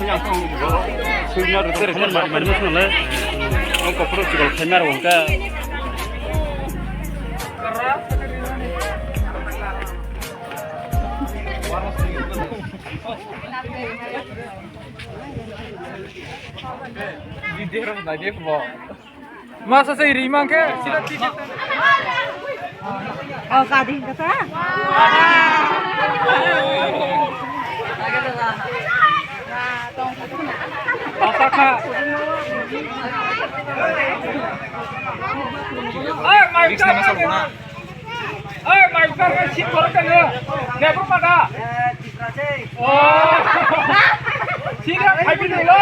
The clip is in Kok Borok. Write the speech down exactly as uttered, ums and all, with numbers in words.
Sui na rwtwk rwkhe mani mani mosong le. Ang kophoro chikol khaima rw wngkha. Masa se ri mang khe sila ti. Oh, gading kata. Asa kha. Ai, mai ka. Oi, mai ka, mai si korok ka ne. Ne bro pada. Oh. Si ne khai bi lo.